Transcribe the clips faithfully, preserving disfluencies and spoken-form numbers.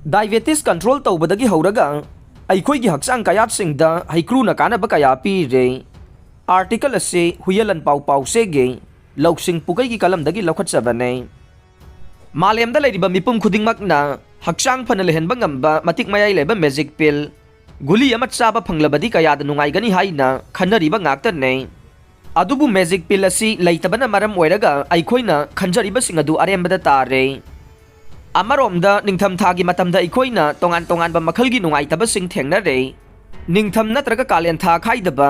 Diabetes control ꯇꯧꯕꯗꯒꯤ ꯍꯧꯔꯒ ꯑꯩꯈꯣꯏꯒꯤ ꯍꯛꯆꯥꯡ ꯀꯌꯥꯠꯁꯤꯡꯗ ꯍꯩꯀ꯭ꯔꯨꯅ ꯀꯥꯟꯅꯕ ꯀꯌꯥ ꯄꯤꯔꯦ꯫ Article ꯑꯁꯤ ꯍꯨꯌꯦꯂꯟ ꯄꯥꯎ ꯄꯥꯎꯆꯦꯒꯤ ꯂꯧꯁꯤꯡ ꯄꯨꯀꯩꯒꯤ ꯀꯂꯝꯗꯒꯤ ꯂꯧꯈꯠꯆꯕꯅꯦ꯫ ꯃꯥꯂꯦꯝꯗ ꯂꯩꯔꯤꯕ ꯃꯤꯄꯨꯝ ꯈꯨꯗꯤꯡꯃꯛꯅ ꯍꯛꯆꯥꯡ ꯐꯅ ꯂꯩꯍꯟꯕ ꯉꯝꯕ ꯃꯇꯤꯛ ꯃꯌꯥꯏ ꯂꯩꯕ magic pill ꯒꯨꯂꯤ ꯑꯃ ꯆꯥꯕ ꯐꯪꯂꯕꯗꯤ ꯀꯌꯥꯗ ꯅꯨꯡꯉꯥꯏꯒꯅꯤ ꯍꯥꯏꯅ ꯈꯟꯅꯔꯤꯕ ꯉꯥꯛꯇꯅꯦ꯫ ꯑꯗꯨꯕꯨ magic pill ꯑꯁꯤ ꯂꯩꯇꯕꯅ ꯃꯔꯝ ꯑꯣꯏꯔꯒ ꯑꯩꯈꯣꯏꯅ ꯈꯟꯖꯔꯤꯕꯁꯤꯡ ꯑꯗꯨ ꯑꯔꯦꯝꯕꯗ ꯇꯥꯔꯦ꯫ ꯑꯃꯔꯣꯝꯗ ꯅꯤꯡꯊꯝꯊꯥꯒꯤ ꯃꯇꯝꯗ ꯑꯩꯈꯣꯏꯅ ꯇꯣꯉꯥꯟ ꯇꯣꯉꯥꯟꯕ ꯃꯈꯜꯒꯤ ꯅꯨꯡꯉꯥꯏꯇꯕꯁꯤꯡ ꯊꯦꯡꯅꯔꯦ꯫ ꯅꯤꯡꯊꯝ ꯅꯠꯇ꯭ꯔꯒ ꯀꯥꯂꯦꯟ ꯊꯥ ꯈꯥꯏꯗꯕ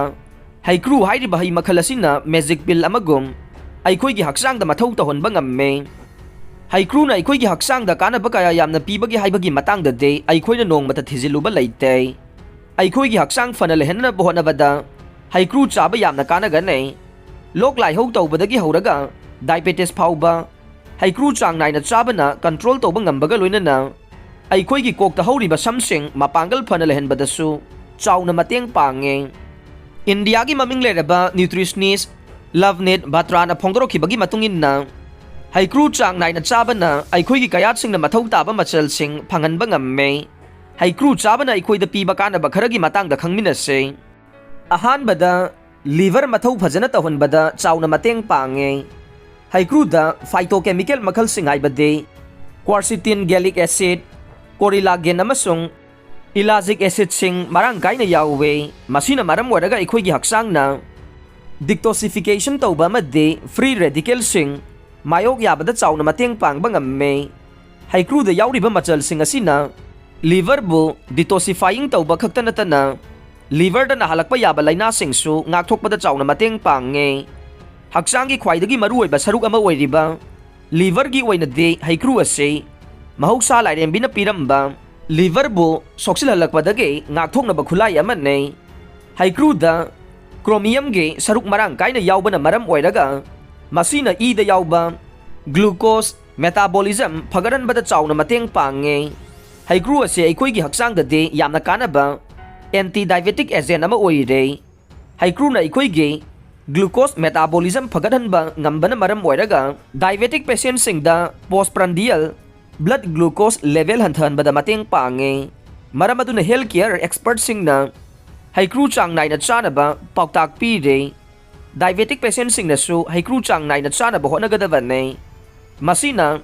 ꯍꯩꯀ꯭ꯔꯨ ꯍꯥꯏꯔꯤꯕ ꯍꯩ ꯃꯈꯜ ꯑꯁꯤꯅ magic pill ꯑꯃꯒꯨꯝ ꯑꯩꯈꯣꯏꯒꯤ ꯍꯛꯆꯥꯡꯗ ꯃꯊꯧ ꯇꯧꯍꯟꯕ ꯉꯝꯃꯦ꯫ ꯍꯩꯀ꯭ꯔꯨꯅ ꯑꯩꯈꯣꯏꯒꯤ ꯍꯛꯆꯥꯡꯗ ꯀꯥꯟꯅꯕ ꯀꯌꯥ ꯌꯥꯝꯅ ꯄꯤꯕꯒꯦ ꯍꯥꯏꯕꯒꯤ ꯃꯇꯥꯡꯗꯗꯤ ꯑꯩꯈꯣꯏꯅ ꯅꯣꯡꯃꯇ ꯊꯤꯖꯤꯜꯂꯨꯕ ꯂꯩꯇꯦ꯫ ꯑꯩꯈꯣꯏꯒꯤ ꯍꯛꯆꯥꯡ ꯐꯅ ꯂꯩꯍꯟꯅꯕ ꯍꯣꯠꯅꯕꯗ ꯍꯩꯀ꯭ꯔꯨ ꯆꯥꯕ ꯌꯥꯝꯅ ꯀꯥꯟꯅꯒꯅꯤ꯫ ꯂꯣꯛ ꯂꯥꯏꯍꯧ ꯇꯧꯕꯗꯒꯤ ꯍꯧꯔꯒ diabetes ꯐꯥꯎꯕ ꯍꯩꯀ꯭ꯔꯨ ꯆꯥꯡ ꯅꯥꯏꯅ ꯆꯥꯕꯅ control ꯇꯧꯕ ꯉꯝꯕꯒ ꯂꯣꯏꯅꯅ ꯑꯩꯈꯣꯏꯒꯤ ꯀꯣꯛꯇ ꯍꯧꯔꯤꯕ ꯁꯝꯁꯤꯡ ꯃꯄꯥꯡꯒꯜ ꯐꯅ ꯂꯩꯍꯟꯕꯗꯁꯨ ꯆꯥꯎꯅ ꯃꯇꯦꯡ ꯄꯥꯡꯉꯦ꯫ ꯏꯟꯗꯤꯌꯥꯒꯤ ꯃꯃꯤꯡ ꯂꯩꯔꯕ nutritionist ꯂꯚꯅꯤꯠ ꯕꯇ꯭ꯔꯥꯅ ꯐꯣꯡꯗꯣꯔꯛꯈꯤꯕꯒꯤ ꯃꯇꯨꯡ ꯏꯟꯅ, ꯍꯩꯀ꯭ꯔꯨ ꯆꯥꯡ ꯅꯥꯏꯅ ꯆꯥꯕꯅ ꯑꯩꯈꯣꯏꯒꯤ ꯀꯌꯥꯠꯁꯤꯡꯅ ꯃꯊꯧ ꯇꯥꯕ ꯃꯆꯜꯁꯤꯡ ꯐꯪꯍꯟꯕ ꯉꯝꯃꯦ꯫ ꯍꯩꯀ꯭ꯔꯨ ꯆꯥꯕꯅ ꯑꯩꯈꯣꯏꯗ ꯄꯤꯕ ꯀꯥꯟꯅꯕ ꯈꯔꯒꯤ ꯃꯇꯥꯡꯗ ꯈꯪꯃꯤꯟꯅꯁꯦ꯫ ꯑꯍꯥꯟꯕꯗ, liver ꯃꯊꯧ ꯐꯖꯅ ꯇꯧꯍꯟꯕꯗ ꯆꯥꯎꯅ ꯃꯇꯦꯡ ꯄꯥꯡꯉꯦ꯫ ꯍꯩꯀ꯭ꯔꯨꯗ phytochemical ꯃꯈꯜꯁꯤꯡ ꯍꯥꯏꯕꯗꯤ quercetin, gallic acid, corellagen ꯑꯃꯁꯨꯡ ellagic acidꯁꯤꯡ ꯃꯔꯥꯡ ꯀꯥꯏꯅ ꯌꯥꯎꯋꯦ꯫ ꯃꯁꯤꯅ ꯃꯔꯝ ꯑꯣꯏꯔꯒ ꯑꯩꯈꯣꯏꯒꯤ ꯍꯛꯆꯥꯡꯅ detoxification ꯇꯧꯕ ꯑꯃꯗꯤ free radicalꯁꯤꯡ ꯃꯥꯌꯣꯛ ꯌꯥꯕꯗ ꯆꯥꯎꯅ ꯃꯇꯦꯡ ꯄꯥꯡꯕ ꯉꯝꯃꯦ꯫ ꯍꯩꯀ꯭ꯔꯨꯗ ꯌꯥꯎꯔꯤꯕ ꯃꯆꯜꯁꯤꯡ ꯑꯁꯤꯅ liverꯕꯨ detoxifying ꯇꯧꯕ ꯈꯛꯇ ꯅꯠꯇꯅ, liverꯗ ꯅꯥꯍꯜꯂꯛꯄ ꯌꯥꯕ ꯂꯥꯏꯅꯥꯁꯤꯡꯁꯨ ꯉꯥꯛꯊꯣꯛꯄꯗ ꯆꯥꯎꯅ ꯃꯇꯦꯡ ꯄꯥꯡꯉꯦ꯫ ꯍꯛꯆꯥꯡꯒꯤ ꯈ꯭ꯋꯥꯏꯗꯒꯤ ꯃꯔꯨꯑꯣꯏꯕ ꯁꯔꯨꯛ ꯑꯃ ꯑꯣꯏꯔꯤꯕ liverꯒꯤ ꯑꯣꯏꯅꯗꯤ ꯍꯩꯀ꯭ꯔꯨ ꯑꯁꯤ ꯃꯍꯧꯁꯥ ꯂꯥꯏꯔꯦꯝꯕꯤꯅ ꯄꯤꯔꯝꯕ liverꯕꯨ ꯁꯣꯛꯆꯤꯜꯍꯜꯂꯛꯄꯗꯒꯤ ꯉꯥꯛꯊꯣꯛꯅꯕ ꯈꯨꯠꯂꯥꯏ ꯑꯃꯅꯤ꯫ ꯍꯩꯀ꯭ꯔꯨꯗ chromiumꯒꯤ ꯁꯔꯨꯛ ꯃꯔꯥꯡ ꯀꯥꯏꯅ ꯌꯥꯎꯕꯅ ꯃꯔꯝ ꯑꯣꯏꯔꯒ, ꯃꯁꯤꯅ ꯏꯗ ꯌꯥꯎꯕ glucose metabolism ꯐꯒꯠꯍꯟꯕꯗ ꯆꯥꯎꯅ ꯃꯇꯦꯡ ꯄꯥꯡꯉꯦ꯫ ꯍꯩꯀ꯭ꯔꯨ ꯑꯁꯤ ꯑꯩꯈꯣꯏꯒꯤ ꯍꯛꯆꯥꯡꯗꯗꯤ ꯌꯥꯝꯅ ꯀꯥꯟꯅꯕ anti-diabetic agent ꯑꯃ ꯑꯣꯏꯔꯦ꯫ ꯍꯩꯀ꯭ꯔꯨꯅ ꯑꯩꯈꯣꯏꯒꯤ glucose metabolism ꯐꯒꯠꯍꯟꯕ ꯉꯝꯕꯅ ꯃꯔꯝ ꯑꯣꯏꯔꯒ, diabetic patientꯁꯤꯡꯗ postprandial blood glucose level ꯍꯟꯊꯍꯟꯕꯗ ꯃꯇꯦꯡ ꯄꯥꯡꯉꯤ꯫ ꯃꯔꯝ ꯑꯗꯨꯅ health care expertꯁꯤꯡꯅ ꯍꯩꯀ꯭ꯔꯨ ꯆꯥꯡ ꯅꯥꯏꯅ ꯆꯥꯅꯕ ꯄꯥꯎꯇꯥꯛ ꯄꯤꯔꯤ꯫ Diabetic patientꯁꯤꯡꯅꯁꯨ ꯍꯩꯀ꯭ꯔꯨ ꯆꯥꯡ ꯅꯥꯏꯅ ꯆꯥꯅꯕ ꯍꯣꯠꯅꯒꯗꯕꯅꯤ꯫ ꯃꯁꯤꯅ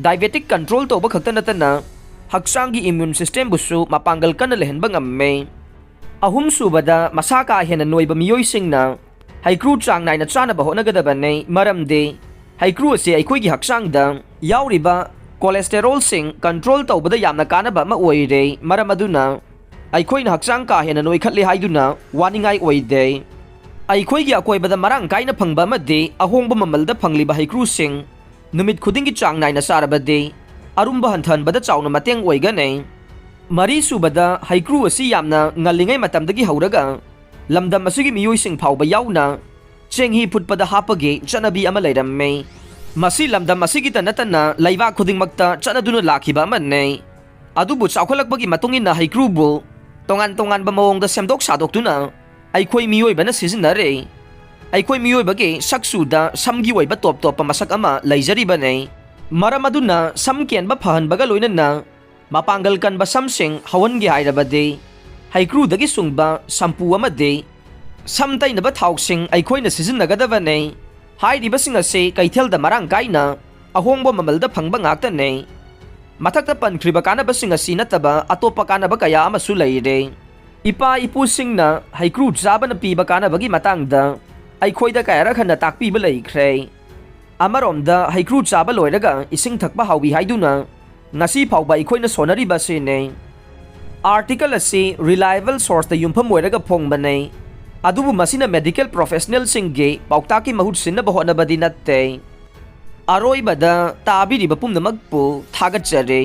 diabetic control ꯇꯧꯕ ꯈꯛꯇ ꯅꯠꯇꯅ ꯍꯛꯆꯥꯡꯒꯤ immune systemꯕꯨꯁꯨ ꯃꯄꯥꯡꯒꯜ ꯀꯟꯅ ꯂꯩꯍꯟꯕ ꯉꯝꯃꯤ꯫ ꯑꯍꯨꯝꯁꯨꯕꯗ, ꯃꯁꯥ ꯀꯥ ꯍꯦꯟꯅ ꯅꯣꯏꯕ ꯃꯤꯑꯣꯏꯁꯤꯡꯅ ꯍꯩꯀ꯭ꯔꯨ ꯆꯥꯡ ꯅꯥꯏꯅ ꯆꯥꯅꯕ ꯍꯣꯠꯅꯒꯗꯕꯅꯤ, ꯃꯔꯝꯗꯤ ꯍꯩꯀ꯭ꯔꯨ ꯑꯁꯤ ꯑꯩꯈꯣꯏꯒꯤ ꯍꯛꯆꯥꯡꯗ ꯌꯥꯎꯔꯤꯕ cholesterolꯁꯤꯡ control ꯇꯧꯕꯗ ꯌꯥꯝꯅ ꯀꯥꯟꯅꯕ ꯑꯃ ꯑꯣꯏꯔꯦ꯫ ꯃꯔꯝ ꯑꯗꯨꯅ ꯑꯩꯈꯣꯏꯅ ꯍꯛꯆꯥꯡ ꯀꯥ ꯍꯦꯟꯅ ꯅꯣꯏꯈꯠꯂꯦ ꯍꯥꯏꯗꯨꯅ ꯋꯥꯅꯤꯡꯉꯥꯏ ꯑꯣꯏꯗꯦ꯫ ꯑꯩꯈꯣꯏꯒꯤ ꯑꯀꯣꯏꯕꯗ ꯃꯔꯥꯡ ꯀꯥꯏꯅ ꯐꯪꯕ ꯑꯃꯗꯤ ꯑꯍꯣꯡꯕ ꯃꯃꯜꯗ ꯐꯪꯂꯤꯕ ꯍꯩꯀ꯭ꯔꯨꯁꯤꯡ ꯅꯨꯃꯤꯠ ꯈꯨꯗꯤꯡꯒꯤ ꯆꯥꯡ ꯅꯥꯏꯅ ꯆꯥꯔꯕꯗꯤ ꯑꯔꯨꯝꯕ ꯍꯟꯊꯍꯟꯕꯗ ꯆꯥꯎꯅ ꯃꯇꯦꯡ ꯑꯣꯏꯒꯅꯤ꯫ ꯃꯔꯤꯁꯨꯕꯗ, ꯍꯩꯀ꯭ꯔꯨ ꯑꯁꯤ ꯌꯥꯝꯅ ꯉꯜꯂꯤꯉꯩ ꯃꯇꯝꯗꯒꯤ ꯍꯧꯔꯒ ꯂꯝꯗꯝ ꯑꯁꯤꯒꯤ ꯃꯤꯑꯣꯏꯁꯤꯡ ꯐꯥꯎꯕ ꯌꯥꯎꯅ ꯆꯦꯡꯍꯤ ꯐꯨꯠꯄꯗ ꯍꯥꯞꯄꯒꯤ ꯆꯠꯅꯕꯤ ꯑꯃ ꯂꯩꯔꯝꯃꯤ꯫ ꯃꯁꯤ ꯂꯝꯗꯝ ꯑꯁꯤꯒꯤꯇ ꯅꯠꯇꯅ ꯂꯩꯕꯥꯛ ꯈꯨꯗꯤꯡꯃꯛꯇ ꯆꯠꯅꯗꯨꯅ ꯂꯥꯛꯈꯤꯕ ꯑꯃꯅꯤ꯫ ꯑꯗꯨꯕꯨ ꯆꯥꯎꯈꯠꯂꯛꯄꯒꯤ ꯃꯇꯨꯡ ꯏꯟꯅ ꯍꯩꯀ꯭ꯔꯨꯕꯨ ꯇꯣꯉꯥꯟ ꯇꯣꯉꯥꯟꯕ ꯃꯑꯣꯡꯗ ꯁꯦꯝꯗꯣꯛ ꯁꯥꯗꯣꯛꯇꯨꯅ ꯑꯩꯈꯣꯏ ꯃꯤꯑꯣꯏꯕꯅ ꯁꯤꯖꯤꯟꯅꯔꯦ꯫ ꯑꯩꯈꯣꯏ ꯃꯤꯑꯣꯏꯕꯒꯤ ꯁꯛꯆꯨꯗ ꯁꯝꯒꯤ ꯑꯣꯏꯕ ꯇꯣꯞ ꯇꯣꯞꯄ ꯃꯁꯛ ꯑꯃ ꯂꯩꯖꯔꯤꯕꯅꯤ꯫ ꯃꯔꯝ ꯑꯗꯨꯅ ꯁꯝ ꯀꯦꯟꯕ ꯐꯍꯟꯕꯒ ꯂꯣꯏꯅꯅ ꯃꯄꯥꯡꯒꯜ ꯀꯟꯕ ꯁꯝꯁꯤꯡ ꯍꯧꯍꯟꯒꯦ ꯍꯥꯏꯔꯕꯗꯤ ꯍꯩꯀ꯭ꯔꯨꯗꯒꯤ ꯁꯨꯡꯕ ꯁꯝꯄꯨ ꯑꯃꯗꯤ ꯁꯝ ꯇꯩꯅꯕ ꯊꯥꯎꯁꯤꯡ ꯑꯩꯈꯣꯏꯅ ꯁꯤꯖꯤꯟꯅꯒꯗꯕꯅꯤ꯫ ꯍꯥꯏꯔꯤꯕꯁꯤꯡ ꯑꯁꯤ ꯀꯩꯊꯦꯜꯗ ꯃꯔꯥꯡ ꯀꯥꯏꯅ ꯑꯍꯣꯡꯕ ꯃꯃꯜꯗ ꯐꯪꯕ ꯉꯥꯛꯇꯅꯤ꯫ ꯃꯊꯛꯇ ꯄꯟꯈ꯭ꯔꯤꯕ ꯀꯥꯟꯅꯕꯁꯤꯡ ꯑꯁꯤ ꯅꯠꯇꯕ ꯑꯇꯣꯞꯄ ꯀꯥꯟꯅꯕ ꯀꯌꯥ ꯑꯃꯁꯨ ꯂꯩꯔꯦ꯫ ꯏꯄꯥ ꯏꯄꯨꯁꯤꯡꯅ ꯍꯩꯀ꯭ꯔꯨ ꯆꯥꯕꯅ ꯄꯤꯕ ꯀꯥꯟꯅꯕꯒꯤ ꯃꯇꯥꯡꯗ ꯑꯩꯈꯣꯏꯗ ꯀꯌꯥꯔꯛ ꯍꯟꯅ ꯇꯥꯛꯄꯤꯕ ꯂꯩꯈ꯭ꯔꯦ꯫ ꯑꯃꯔꯣꯝꯗ ꯍꯩꯀ꯭ꯔꯨ ꯆꯥꯕ ꯂꯣꯏꯔꯒ ꯏꯁꯤꯡ ꯊꯛꯄ ꯍꯥꯎꯏ ꯍꯥꯏꯗꯨꯅ ꯉꯁꯤ ꯐꯥꯎꯕ ꯑꯩꯈꯣꯏꯅ ꯁꯣꯟꯅꯔꯤꯕ ꯑꯁꯤꯅꯤ꯫ Article ꯑꯁꯤ reliable sourceꯇ ꯌꯨꯝꯐꯝ ꯑꯣꯏꯔꯒ ꯐꯣꯡꯕꯅꯤ, ꯑꯗꯨꯕꯨ ꯃꯁꯤꯅ medical professionalꯁꯤꯡꯒꯤ ꯄꯥꯎꯇꯥꯛꯀꯤ ꯃꯍꯨꯠ ꯁꯤꯟꯅꯕ ꯍꯣꯠꯅꯕꯗꯤ ꯅꯠꯇꯦ꯫ ꯑꯔꯣꯏꯕꯗ ꯇꯥꯕꯤꯔꯤꯕ ꯄꯨꯝꯅꯃꯛꯄꯨ ꯊꯥꯒꯠꯆꯔꯤ꯫